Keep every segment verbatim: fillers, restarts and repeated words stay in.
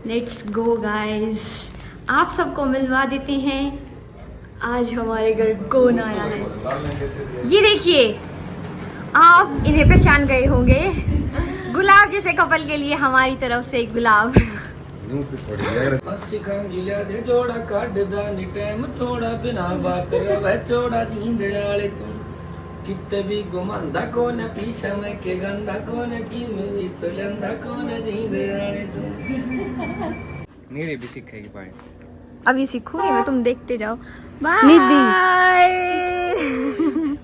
Let's go guys, आप सबको मिलवा देते हैं आज हमारे घर कौन आया है। ये देखिए, आप इन्हें पहचान गए होंगे। गुलाब जैसे कपल के लिए हमारी तरफ से गुलाब। ਅਸੀਂ ਖੰਗਿਲਿਆ ਦੇ ਜੋੜਾ ਕੱਢਦਾ ਨੀ ਟਾਈਮ ਥੋੜਾ ਬਿਨਾ ਬਾਤ ਰਵੇ ਚੋੜਾ ਜੀਂਦੇ ਵਾਲੇ ਤੂੰ ਕਿਤੇ ਵੀ ਘੁਮਾਉਂਦਾ ਕੋਨੇ ਪੀਛਾ ਮੈਂ ਕੇ ਗੰਦਾ ਕੋਨੇ ਕਿਵੇਂ ਵੀ ਤੋ ਲੰਦਾ ਕੋਨੇ ਜੀਂਦੇ ਵਾਲੇ ਤੂੰ। मेरे भी सीखेगी भाई। अभी सीखूंगी मैं, तुम देखते जाओ। निधि। बाय।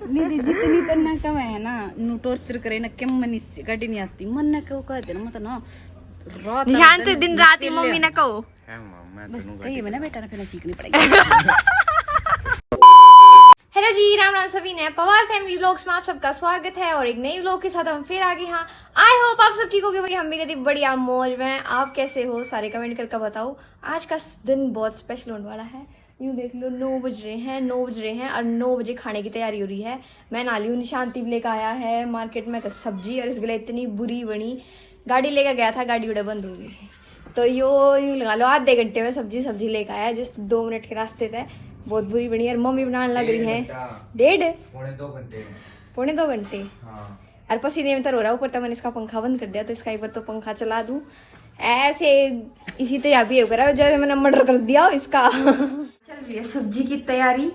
निधि, जितनी तन्ना कम है ना, नु टॉर्चर करे ना, के मन इससे गाड़ी नहीं आती। मन ना क्यों कह देना, मत ना। रात निशांत, दिन रात ही मम्मी ना कहो। है मामा, मैं बस तन्नू कही गाड़ी मैंने बेटा ने फिर सीखनी पड़ेगी। हेलो जी, राम राम सभी ने। पवार फैमिली व्लॉग्स में आप सबका स्वागत है और एक नई व्लॉग के साथ हम फिर आ गए हैं। आई होप आप सब ठीक होगे भाई, हम भी कति बढ़िया मौज में हैं। आप कैसे हो, सारे कमेंट करके बताओ। आज का दिन बहुत स्पेशल होने वाला है। यूँ देख लो, नौ बज रहे हैं, नौ बज रहे हैं और नौ बजे खाने की तैयारी हो रही है। मैं नहा ली हूँ, निशांत भी लेकर आया है मार्केट में तो सब्जी, और इस गले इतनी बुरी बनी। गाड़ी लेकर गया था, गाड़ी उड़े बंद हो गई। तो यो यूँ लगा लो, आधे घंटे में सब्जी सब्जी लेकर आया, जिस दो मिनट के रास्ते थे। बहुत बुरी बनी। और मम्मी बनाने लग रही है डेढ़, पौने दो घंटे में। पौने दो घंटे। हाँ। और पसीने में तो रो रहा। ऊपर तो मैंने इसका पंखा बंद कर दिया, तो इसका एक बार तो पंखा चला दूँ। ऐसे इसी तरह बिहेव करा जैसे मैंने मर्डर कर दिया हो इसका। चल रही है सब्जी की तैयारी।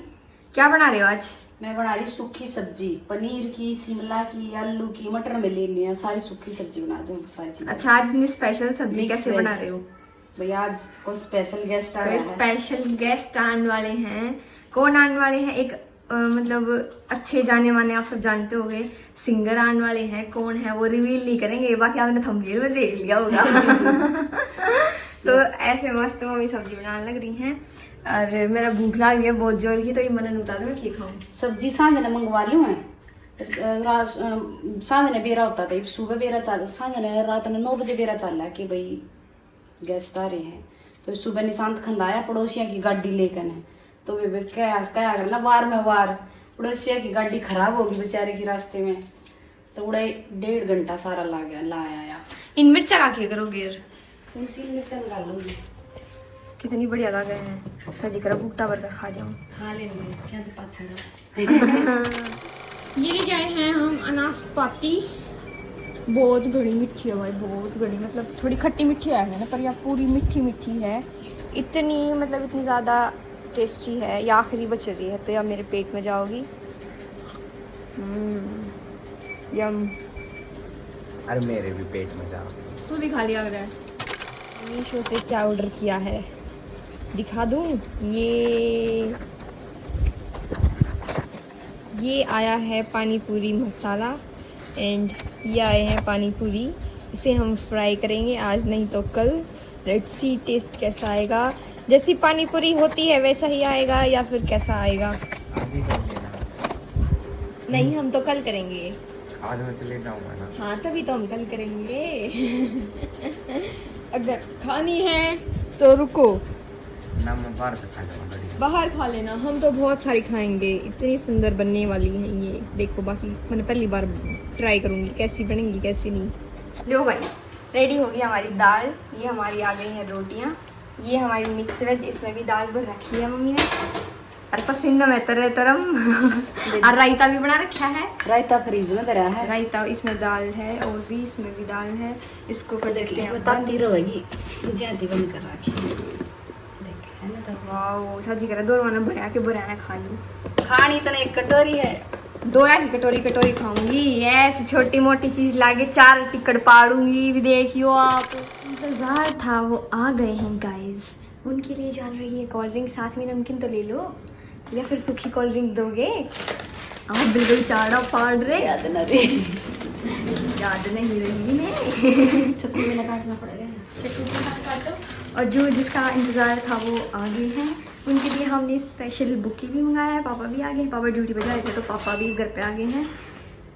क्या बना रहे हो आज? मैं बना रही सूखी सब्जी, पनीर की, शिमला की, आलू की, मटर में लेनी है, सारी सूखी सब्जी बना दूँ, सारी चीजें। अच्छा, आज इतनी स्पेशल सब्जी Mix कैसे veg। बना रहे हो? भैया आज कोई स्पेशल गेस्ट आ कोई रहा है। स्पेशल गेस्ट आने वाले हैं। कौन आने वाले हैं? एक अ, मतलब अच्छे जाने माने, आप सब जानते होंगे, सिंगर आने वाले हैं। कौन है वो रिवील नहीं करेंगे, बाकी आपने थंबनेल में देख लिया होगा। तो ऐसे मस्त मम्मी सब्जी बनाने लग रही हैं और मेरा भूख लाग गया बहुत जोर की, तो ये मैंने उतार मैं क्या खाऊं। सब्जी सांझ ने मंगवा लूँ मैं। अ, रात अ, सांझ ने बेरा होता था, सुबह बेरा चाल, सांझ ने रात ने नौ बजे बेरा चाला कि भाई गेस्ट आ रहे हैं। तो सुबह निशांत खंदा आया पड़ोसियां की गाड़ी लेकर ने, तो वे, वे क्या क्या करना, वार में वार। पड़ोसिया की गाड़ी खराब होगी बेचारे की रास्ते में, तो उड़े डेढ़ घंटा सारा ला गया, ला आया। इन मिर्चा का क्या करोगे यार? कौन सी मिर्चा निकालूंगी? कितनी बढ़िया लगे हैं, सजी करा बूटा भर के खा जाऊं। खा लेंगे, क्या तो पाछा रहो। ये लेके आए हैं हम अनासपाती। बहुत घणी मीठी है भाई, बहुत घणी, मतलब थोड़ी खट्टी मीठी है ना, पर यह पूरी मीठी मीठी है। इतनी, मतलब इतनी ज़्यादा टेस्टी है। ये आखिरी बच रही है, तो यह मेरे पेट में जाओगी। हम्म, यम। अरे मेरे भी पेट में जा। तू भी खा लिया कर। मीशो से क्या ऑर्डर किया है, दिखा दूँ। ये ये आया है पानी पूरी मसाला, एंड ये आए हैं पानी पूरी। इसे हम फ्राई करेंगे आज, नहीं तो कल। लेट्स सी टेस्ट कैसा आएगा। जैसी पानी पूरी होती है वैसा ही आएगा या फिर कैसा आएगा? आज ही कर लेना। नहीं, हम तो कल करेंगे। आज मैं चले जाऊंगा ना। हाँ, तभी तो हम कल करेंगे। अगर खानी है तो रुको, ना मैं बाहर से खा लूंगा गाड़ी। बाहर खा लेना, हम तो बहुत सारी खाएंगे। इतनी सुंदर बनने वाली है ये, देखो। बाकी मैंने पहली बार ट्राई करूंगी कैसी बनेंगी, कैसी नहीं। लो भाई, रेडी होगी हमारी दाल। ये हमारी आ गई हैं रोटियां। ये हमारी मिक्स वेज, इसमें भी दाल भर रखी है मम्मी ने। और पसीने में तर तरम। और रायता भी बना रखा है। रायता फ्रिज में धरा है। रायता, इसमें दाल है और भी, इसमें भी दाल है। इसको कर देते हैं इसमें बंद। ताती रहेगी, ज्यादा बंद कर रखी है। देख, है ना, तो वाओ, साजी करे दो ने भरिया के भरिया ना खा लूं। खानी तो एक कटोरी है। दो है कि कटोरी कटोरी खाऊंगी। ऐसी छोटी मोटी चीज लागे, चार टिकट पाड़ूंगी भी, देखियो आप। इंतजार था, वो आ गए हैं गाइस। उनके लिए चल रही है कोल्ड ड्रिंक, साथ में नमकीन तो ले लो, या फिर सूखी कोल्ड ड्रिंक दोगे? आप बिल्कुल चाड़ा पाड़ रहे। याद ना रही। याद नहीं रही ने। चक्कू में काटना पड़ेगा। चक्कू के साथ काटो। और जो जिसका इंतज़ार था वो आ गए हैं। उनके लिए हमने स्पेशल बुके भी मंगाया है। पापा भी आ गए हैं, पापा ड्यूटी पर जा रहे थे तो पापा भी घर पे आ गए हैं।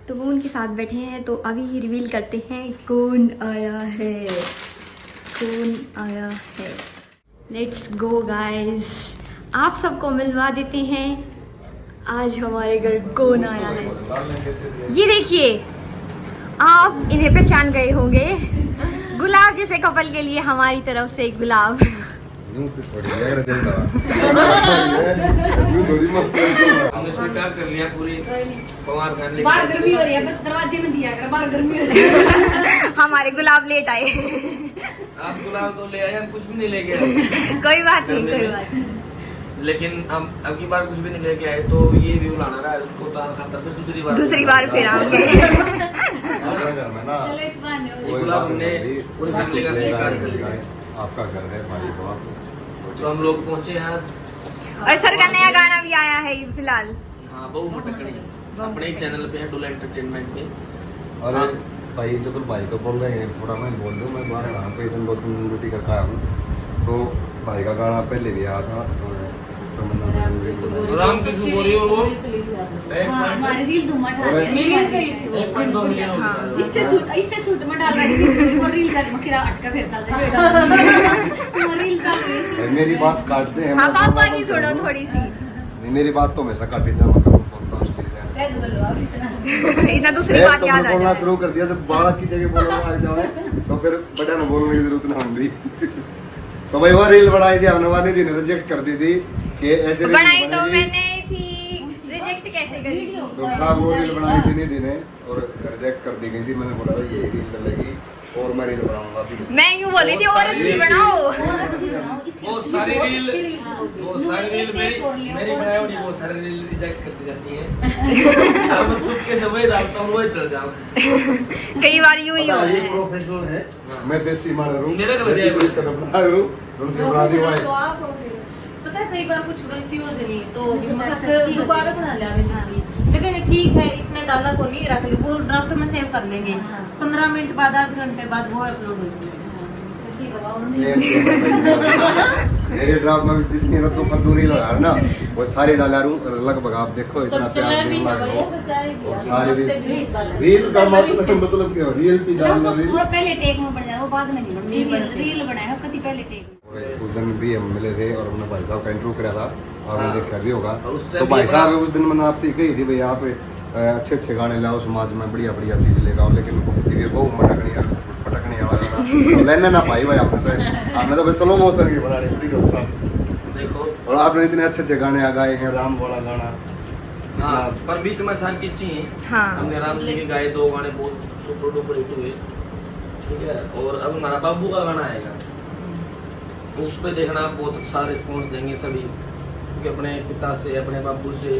तो वो उनके साथ बैठे हैं, तो अभी रिवील करते हैं कौन आया है, कौन आया है। लेट्स गो गाइस, आप सबको मिलवा देते हैं आज हमारे घर कौन आया है। ये देखिए, आप इन्हें पहचान गए होंगे, गुलाब आप जैसे कपल के लिए हमारी तरफ से गुलाब। यूं तो थोड़ी, अगर दिल का। यूं थोड़ी मत कर। हमने स्वीकार कर लिया पूरी पवार फैमिली। बाहर गर्मी हो रही है, बस दरवाजे में दिया कर, बाहर गर्मी हो रही है। हमारे गुलाब लेट आए। आप गुलाब तो ले आए, हम कुछ भी नहीं लेके आए। कोई बात नहीं, कोई बात नहीं। लेकिन हम अब की बार कुछ भी नहीं लेके आए, तो ये भी बुलाना रहा है, उसको तान खातर फिर दूसरी बार दूसरी बार फिर आएंगे। अपने घर में ना चलो, इस बहाने हो ये गुलाब हमने पूरी फैमिली का स्वीकार कर लिया है। आपका घर है, भाई बाप। तो हम लोग पहुंचे हैं आज। और सर का नया गाना भी आया है फिलहाल। हाँ, बहू मटकनी। बहू अपने ही मटकनी। चैनल पे है, डुला एंटरटेनमेंट पे। अरे हाँ। भाई, जो तुम भाई को बोल रहे हैं, थोड़ा मैं बोल दूं, मैं बाहर यहाँ पे इधर दो तीन दिन ड्यूटी करके आया हूँ, तो भाई का गाना पहले भी आया था, तो तमन्ना मैडम भी बोला। राम की सुगोरी और वो हाँ, हमारी रील धुआं उठा रही है। एक मिनट, दो मिनट। हाँ। इससे शूट, इससे शूट में डाल रही थी, वो रील का मखिरा अटका फिर चल रही है। वो रील चल रही है। भाई, मेरी बात काटते हैं, हाँ, मैं पापा बोलता की हूँ। सुनो थोड़ी सी। नहीं, मेरी बात तो हमेशा काटी से, मैं करूँ, बोलता हूँ उसके लिए। सहज बोलो आप इतना। इतना दूसरी ए, बात तुमने याद आ बोलना जाए। शुरू कर दिया, जब बात की जगह बोलना आ जाए, तो फिर बड़ा ना बोलने की जरूरत ना होती। तो भाई, वो रील बनाई थी हमने, वाली दिन रिजेक्ट कर दी थी कि ऐसे रील बनाई तो बनेगी। मैंने थी, रिजेक्ट कैसे करी? तो साहब, वो रील बनाई थी नहीं थी ने, और रिजेक्ट कर दी गई थी। मैंने बोला था, यही रील डलेगी और मैं रील बनाऊंगा अभी। मैं यूं बोली थी, और अच्छी बनाओ। और अच्छी बनाओ, इसके वो सारी रील, वो सारी रील मेरी, मेरी बनाई हुई, वो सारी रील रिजेक्ट कर दी जाती है। अब मैं चुपके से वही डालता हूँ, वही चल जाऊँ। कई बार यूं ही होता है। प्रोफेशनल है। हाँ। मैं देसी मार रूं, मेरा गलत देसी है। कोई कदम ना रूं, उनसे बना दी भाई। तो आप हो फिर। पता है, कई बार कुछ गलती हो जानी, तो उनसे बस सच्ची हो दोबारा जाए। बना लिया मैंने हाँ। जी। लेकिन ठीक है, इसने डाला को नहीं रख ले, वो ड्राफ्ट में सेव कर लेंगे। हाँ। पन्द्रह मिनट बाद, आधे घंटे बाद वो अपलोड होगी। हाँ। तो ठीक है, और नहीं। Same, same. मेरे ड्राफ्ट में जितनी रद्दो फद्दो रील लगा ना, वो सारी डाला रूं, लगभग आप देखो, इतना प्यार मिल रहा है। और सारे भी रील का मतलब, मतलब क्या हो? रील की डालना रील। वो पहले टेक में बन जाए, वो बाद में नहीं बनती। रील, रील बनाए हो, कति पहले टेक में। और उस दिन भी हम मिले थे और हमने भाई साहब का इंटरव्यू करा था, आपने हाँ। देखा भी होगा। और उस तो टाइम भाई साहब उस दिन मैंने आपसे कही थी, भाई आप, अ, अच्छे अच्छे गाने लाओ, समाज में बढ़िया बढ़िया चीज लेकर आओ, लेकिन ये बहू मटकनी, पटकने वाला गाना। तो लेने ना पाई भाई, आपने तो, आपने तो भाई स्लो मोशन की बनानी पड़ी, डॉक्टर साहब। देखो। और आपने इतने अच्छे अच्छे गाने आ गाए हैं, राम वाला गाना। हाँ, पर बीच में सारी चीज चाहिए। हाँ। हमने राम जी के गाए दो गाने, बहुत सुपर डुपर हिट हुए, ठीक है। और अब हमारा बाबू का गाना आएगा, उस पे देखना, बहुत अच्छा रिस्पॉन्स देंगे सभी, क्योंकि अपने पिता से, अपने बाबू से,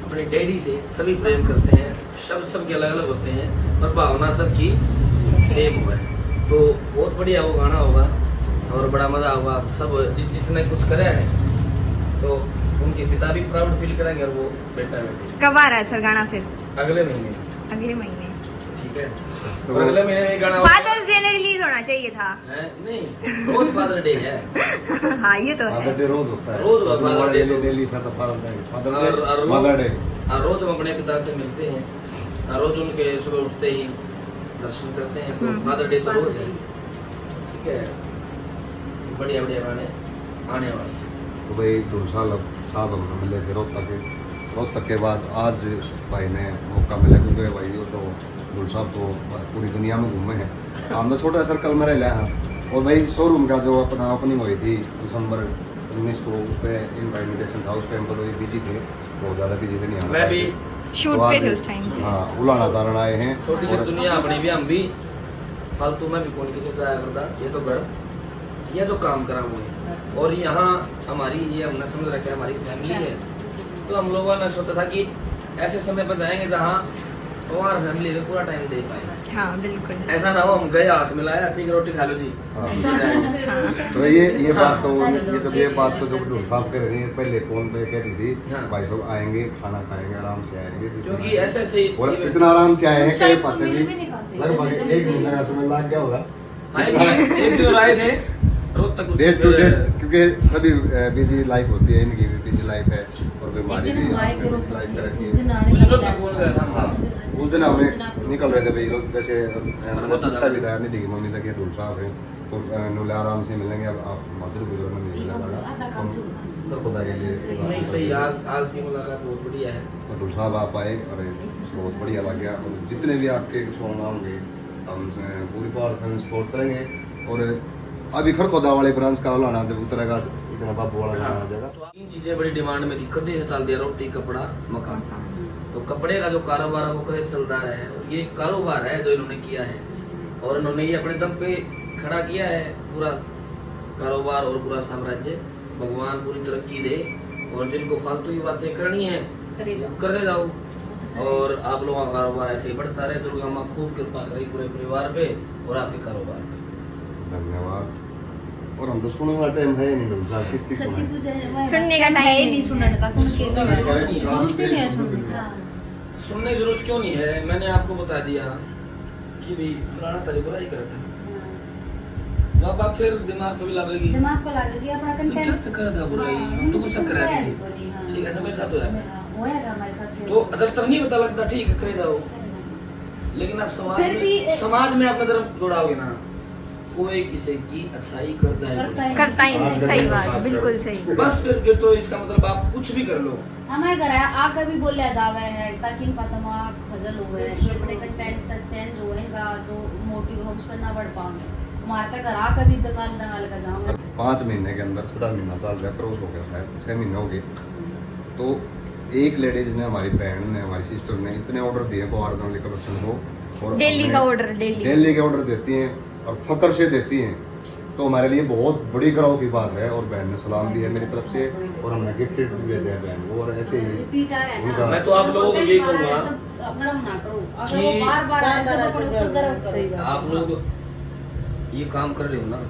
अपने डैडी से सभी प्रेम करते हैं। शब्द सबके अलग अलग होते हैं, पर भावना सबकी सेम है। तो बहुत बढ़िया वो गाना होगा और बड़ा मजा होगा। सब जिस, जिसने कुछ करा है, तो उनके पिता भी प्राउड फील करेंगे और वो बेटा बेटी। कब आ रहा है सर गाना फिर? अगले महीने। अगले महीने। ठीक है। तो और अगले महीने में गाना होगा। फादर्स डे ने रिलीज होना चाहिए था। है? नहीं, रोज फादर डे है। हाँ, ये तो है। फादर डे रोज होता है। रोज होता है father day. Daily, daily father, father day. Father day, और, और रोज, फादर डे। और रोज हम अपने पिता से मिलते हैं, और रोज उनके सुबह उठते ही दर्शन करते हैं, तो हम्म। फादर डे तो रोज है। ठीक है, बढ़िया, बढ़िया गाने आने वाले हैं। तो भाई, ढोल साहब, साहब हमने मिले थे रोहतक के, रोहतक के बाद आज भाई ने मौका मिला, क्योंकि भाई, वो तो ढोल साहब तो पूरी दुनिया में घूमे हैं। हम तो छोटा सर्कल में रह लिया। और भाई, शोरूम का जो अपना ओपनिंग हुई थी दिसंबर उन्नीस को, उस पे इनका इनविटेशन था, उस टाइम पर तो ये बिजी थे, बहुत ज़्यादा बिजी थे, नहीं आना मैं भी पाए थे। शूट तो पे आज, थे उस टाइम पे। हाँ, उलाना तारण आए हैं। छोटी सी और दुनिया अपनी भी, हम भी फालतू में भी कौन की तो जाया करता, ये तो घर, ये जो काम करा वो है। बस। और यहाँ हमारी, ये हमने समझ रखा है, हमारी फैमिली है, तो हम लोगों ने सोचा था कि ऐसे समय पर जाएंगे जहाँ हमारा फैमिली में पूरा टाइम दे पाए। हाँ, बिल्कुल। ऐसा ना हो हम गए, हाथ मिलाया, ठीक है, रोटी खा लो जी। हाँ। हाँ। तो ये, ये बात तो, हाँ। ये तो, ये बात तो जो ढोल साहब कह रहे हैं, पहले फोन पे कह दी थी, हाँ। भाई साहब आएंगे, खाना खाएंगे, आराम से आएंगे, जिस दिन क्योंकि आएंगे। ऐसे, ऐसे ही और इतना आराम से आए हैं, उस टाइम कहे तो पाछे मिल भी भी नहीं पाते। लगभग एक महीने का समय लग गया होगा। हाँ, एक दिन, एक दिन और आए थे, रोहतक उस डेट टू फिर डेट, क्योंकि सभी, अ, बिजी लाइफ होती है, इनकी भी बिजी लाइफ है और फिर हमारी भी लाइफ कर रखी है। उस दिन आने का प्लान था। हाँ, उस दिन हम निकल रहे थे भाई, जैसे, अ, मैंने पूछा भी था निधि की मम्मी से कि ढोल साहब हैं, तो, अ, न्होंने आराम से मिलेंगे, अब आप माजर गुजर में मिलने वाला। आधा काम छोड़। तो खुदा के लिए। नहीं, सही, आज, आज की मुलाकात बहुत बढ़िया है। तो ढोल साहब आप आए और बहुत बढ़िया लग गया, और जितने भी आपके सॉन्ग आएंगे, हम, अ, पूरी पावर फैमिली सपोर्ट करेंगे। और अभी खरखोदा वाले ब्रांच का लाना जब उतरेगा, इतना बाबू वाला लाना आ जाएगा। तो तीन चीजें बड़ी डिमांड में थी, कदे से चल दिया, रोटी, कपड़ा, मकान। तो कपड़े का जो कारोबार है वो कदे चलता रहा है, और ये कारोबार है जो इन्होंने किया है, और इन्होंने ये अपने दम पे खड़ा किया है पूरा कारोबार और पूरा साम्राज्य। भगवान पूरी तरक्की दे, और जिनको फालतू की बातें करनी है करे जाओ। करते जाओ, और आप लोगों का कारोबार ऐसे ही बढ़ता रहे। दुर्गा माँ खूब कृपा करे पूरे परिवार पे और आपके कारोबार पे। धन्यवाद। और हम तो सुनने का टाइम है ही नहीं, मिलता किसकी सच्ची सुनाएं? पूछे है, मैं सुनने का है टाइम ही नहीं सुनने का, कौन के सुनने का टाइम नहीं। कौन से नहीं सुनने? हाँ। सुनने की जरूरत क्यों नहीं है, मैंने आपको बता दिया कि भाई फलाना तेरी बुराई करे था। माँ बाप फिर दिमाग पे भी लावेगी। दिमाग पर लागे कि अपना तू क्या कंटेंट तो करे था बुराई, हम तो कुछ कर रहे नहीं। ठीक है, ऐसा मेरे साथ होया। होएगा हमारे साथ। तो अगर तब नहीं पता लगता, ठीक है, करे जाओ, लेकिन आप समाज फिर भी में, समाज में आप नजर दौड़ाओगे ना, कोई किसी की अच्छाई करता है। करता है। करता ही नहीं। सही बात, बिल्कुल सही। बस फिर फिर तो इसका मतलब आप कुछ भी कर लो। हमारे घर आके भी बोलिया जावे है ताकि इनका दिमाग फजल हुए, ये अपने कंटेंट तक चेंज हुए, इनका जो मोटिव है उस पर ना बढ़ पावे। हमारे तक घर आके भी दंगाल दंगाल कर जाओगे। पाँच महीने के अंदर, छठा महीना चल रहा है, क्रॉस हो गया, शायद छः महीने हो गए। तो एक लेडीज ने, हमारी बहन ने, हमारी सिस्टर ने इतने ऑर्डर दिए पवार फैमिली कलेक्शन को, और डेली हमने का ऑर्डर, डेली। डेली के ऑर्डर देती हैं और फकर से देती हैं। तो हमारे लिए बहुत बड़ी गर्व की बात है, और बहन ने सलाम भी है मेरी तरफ से, और हमने गिफ्ट भी भेजा है बहन को। और ऐसे ही रिपीट आ रहा है ना। उनका मैं तो आप लोगों को यही कहूंगा गर्व ना करो, अगर कि वो बार बार आ रहा है, जब अपने ऊपर गर्व करो। आप लोग ये काम कर रहे हो ना,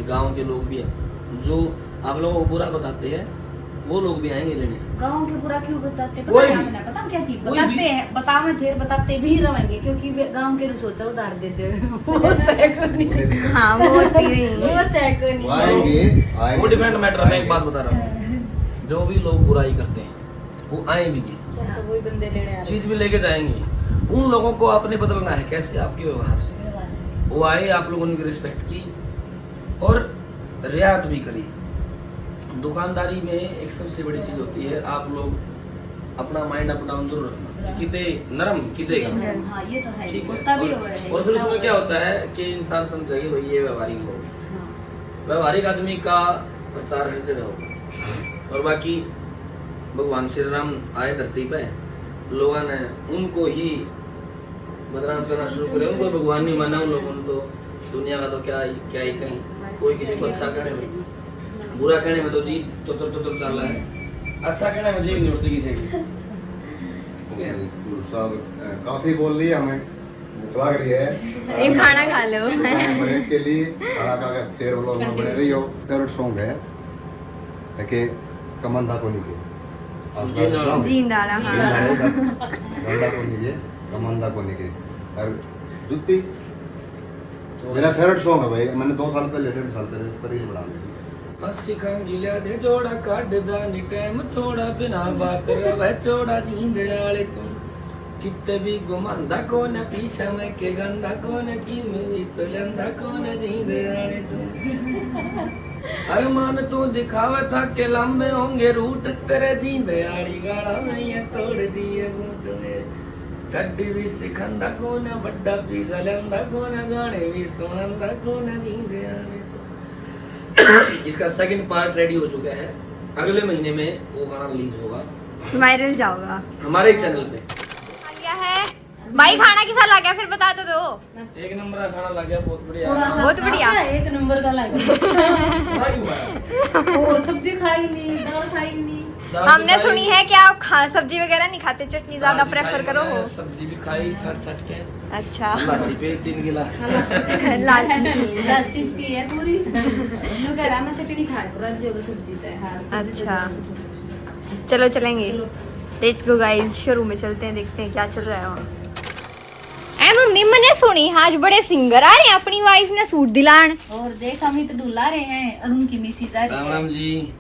गांव के लोग भी हैं, जो आप लोगों को बुरा बताते हैं, वो लोग भी आएंगे लेने। गांव के बुरा क्यों बताते? कोई पता भी। है ना, पता हम क्या थी? कोई भी। बताते हैं, बतावे फिर बताते भी रहेंगे, क्योंकि वे गांव के रुसो चौधार देते हैं। वो सह को नहीं। हाँ, वो होती रही। वो सह को नहीं। वो आएंगे, आएंगे। वो डिफरेंट मैटर। मैं एक बात बता रहा हूँ, जो भी लोग बुराई करते हैं वो आए भी, तो वही बंदे लेने आ रहे। चीज भी लेके जाएंगे। उन लोगों को आपने बदलना है। कैसे? आपके व्यवहार से। व्यवहार से। वो आए, आप लोगों ने रिस्पेक्ट की और रियायत भी करी। दुकानदारी में एक सबसे बड़ी चीज होती है, आप लोग अपना माइंड अप डाउन जरूर रखना, किते नरम, किते गर्म। हाँ, ये तो है। ठीक है। होता भी और, हो रहा है, और फिर इतना उसमें हो क्या रहा है। होता है कि इंसान समझेगा कि भाई ये व्यवहारिक लोग हैं। हाँ। व्यवहारिक आदमी का प्रचार हर जगह होगा। और बाकी भगवान श्री राम आए धरती पे, लोगों ने उनको ही बदनाम करना शुरू करे, उनको भगवान नहीं माना उन लोगों ने। तो दुनिया का तो क्या ही, क्या ही कहीं, कोई किसी को अच्छा कहने में, बुरा कहने में तो जी तुतर तुतर चल रहा है, अच्छा कहने में जी नहीं उठती किसी की। ठीक है? गुरु साहब, अ, काफी बोल लिए, हमें भूख लग रही है। एक खाना खा लो। ब्रेक के लिए खाना खा के फिर व्लॉग में बने रहियो। फेवरेट सॉन्ग है कि कमंदा कोनी के। जींदा। जींदा वाला, हाँ। कमंदा कोनी के, कमंदा कोनी के। और जुत्ती मेरा फेवरेट सॉन्ग है भाई, मैंने दो साल पहले, डेढ़ साल पहले उस पर रील बना ली थी। अस्सी खां गिल्या दे जोड़ा काढदा नी टाइम थोड़ा, बिना बात रवे चौड़ा जींदे आले तू। किते भी घुमांदा कोने, पीछे मैं के गांदा कोने, किमे भी तो लेंदा कोने जींदे आले तू। अरमान तू दिखावे था के लंबे होंगे रूट, तेरे जींदे आली गाला में ये तोड़ दिए बूट में। गड्डी भी सिखांदा कोने, बड्डा पीसा लेंदा कोने, गाने भी सुनांदा कोने जींदे आले तू। इसका सेकंड पार्ट रेडी हो चुका है, अगले महीने में वो गाना रिलीज होगा वायरल जाओगा। हमारे ही चैनल पे। आ गया है भाई, खाना किसा लग गया, फिर बता तो दो। एक नंबर का खाना लग गया, बहुत बढ़िया। बहुत बढ़िया। एक नंबर का लग गया। भाई हुआ है। और सब्जी खाई नहीं, दाल खाई नहीं। दाल हमने भी खाई, सुनी है कि आप खा सब्जी वगैरह नहीं खाते, चटनी ज्यादा दाल भी प्रेफर खाई करो मैंने, हो। सब्जी भी खाई छट छट के। अच्छा। लस्सी पी तीन गिलास। लाल। लस्सी पी है पूरी। नु कह रहा मैं चटनी खाए पूरा जो सब्जी तो है। हाँ, सब्जी तो अच्छा। बहुत अच्छी। चलो चलेंगे। चलो। लेट्स गो गाइस, शोरूम में चलते हैं, देखते हैं क्या चल रहा है वहाँ। ए मम्मी, मैंने सुनी आज बड़े सिंगर आ रहे हैं अपनी वाइफ ने सूट दिलान। और देख, अमित ढुला रहे हैं और उनकी मिसिज आ रही राम है। राम जी।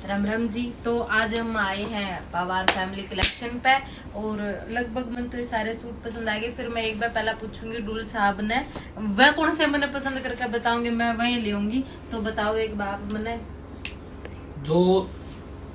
राम राम जी। तो आज हम आए हैं पवार फैमिली कलेक्शन पे और लगभग मन तो ये सारे सूट पसंद आ गए। फिर मैं एक बार पहला पूछूंगी डुल साहब ने, वह कौन से मैंने पसंद करके बताऊंगी, मैं वही लेऊंगी। तो बताओ एक बार आप मैंने जो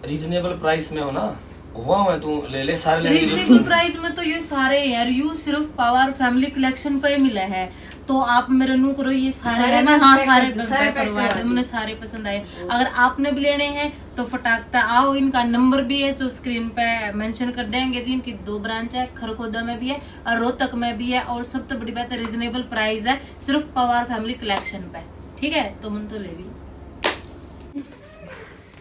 रीजनेबल प्राइस में हो ना, वहाँ में तू ले ले, सारे लेने की रीजनेबल प्राइस में तो ये सारे यार, यू सिर्फ पवार फैमिली कलेक्शन पे ही मिला है। तो आप मेरे नू करो, ये सारे सारे है ना, मैं हाँ, pack सारे कर दूँ, मैं सारे pack pack करवा करवा दूँ, दूँ। मैंने सारे पसंद आए। अगर आपने भी लेने हैं तो फटाकता आओ, इनका नंबर भी है जो स्क्रीन पे मेंशन कर देंगे जी। इनकी दो ब्रांच है, खरगोदा में भी है और रोहतक में भी है, और सबसे बड़ी बात है, रीजनेबल प्राइस है सिर्फ पवार फैमिली कलेक्शन पे। ठीक है, तो मन तो ले ली।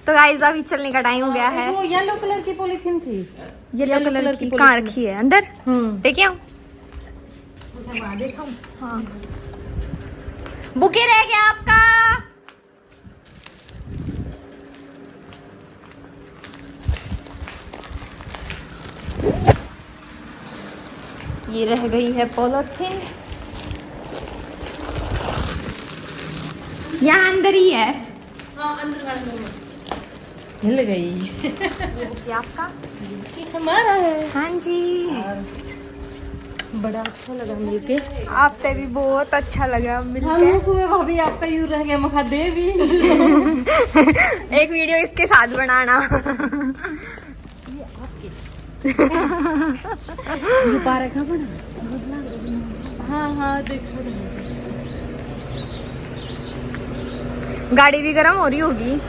तो गाइस, अभी चलने का टाइम हो गया है। वो येलो कलर की पॉलीथीन थी। येलो येलो कलर कलर की की कहाँ पॉलीथीन। रखी है? अंदर? हम्म। लेके आऊं? हाँ। बुके रह गया आपका। ये रह गई है पॉलीथीन, यहाँ अंदर ही है। हाँ, अंदर वाले में। मिल गई। ये बुके आपका? ये हमारा है। हाँ जी। और बड़ा अच्छा लगा मिलके। आपसे भी बहुत अच्छा लगा मिलके। हम लोग को भाभी आपका यू रह गया, मखा दे भी। एक वीडियो इसके साथ बनाना। ये आपके। ये पार्क है बड़ा। हाँ, हाँ, देखो। गाड़ी भी गर्म हो रही होगी।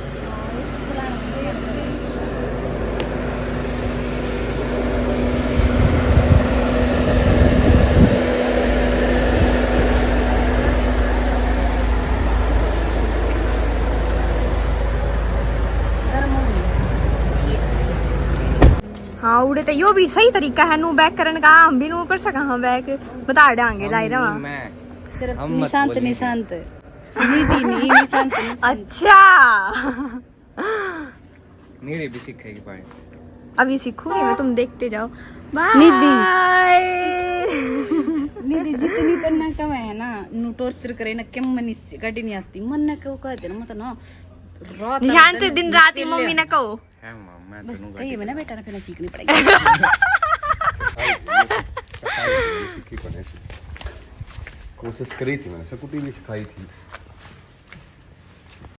हाँ, उड़े तो यो भी सही तरीका है नू बैक करने का, हम भी नू कर सका हाँ बैक। बता डांगे हम लाई रहा। मैं सिर्फ हम मत निशांत, बोलेंगे। निशांत। निधि नहीं, निशांत, निशांत। अच्छा। मेरे भी सीखेगी पानी। अभी सीखूंगी मैं, तुम देखते जाओ। बाय। निधि। निधि, जितनी तन्ना कम है ना, नू टॉर्चर करे ना, के मन इससे गाड़ी नहीं आती। मन ना क्यों कहते ना, मत ना, रात निशांत, दिन रात ही मम्मी ना कहो। है माँ, मैं बस तन्नू कही गाड़ी मैंने चला। बेटा ने फिर सीखनी पड़ेगी। सिखाई थी, सिखाई थी, सीखी पड़े। कोशिश करी थी मैंने, स्कूटी भी सिखाई थी।